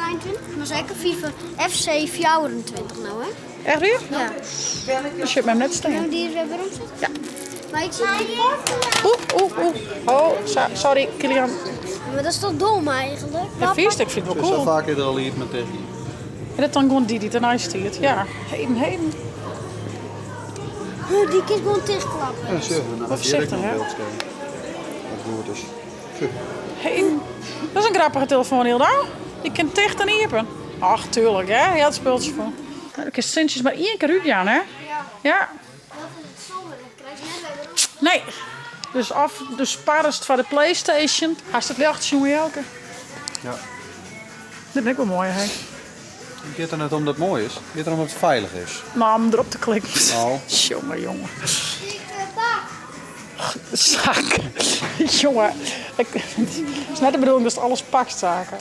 23, mar seker FIFA FC 24 no hè? Echt wier? Ja. Dan sjit mem net stean. Die is wer werom set? Ja. Mar ik zie Oeh, oeh, oeh. Oh, sorry, Kilian. Maar dat is toch dom eigenlijk? Ja, fynst? Ik fyn it wol Sa cool. faak is der al iet met technyk. En dat dan gewoan dy dy't derneist stiet. Ja, heden, heden. Huh, dy kinst gewoan tichtklappe. Ja, sjoch, dan Wat hat hjir ek foarsichtich, noch hè? byldskerm. As it goed is. Sjoch. Heden. Dat is in grappige telefoan, Hilda. Dy kin ticht en iepen. Och, tuurlijk, hè? Hy hat it spultsje fûn. Do kinst sintsjes mar ien kear útjaan, hè? Ja. Ja. Dat is it zonde, dat krijst net wer werom. Nee. Dus of do sparrest foar de PlayStation. Hast it ljocht sjoen, Jelke? Ja. Dit bin ek wol moai, hè? It giet der net om dat it moai is, it giet der om dat it feilich is. No, om derop te klikken. Oh. Jonge, jonge. Sak. Jonge, it is net de bedoeling datst alles pakt, Sake.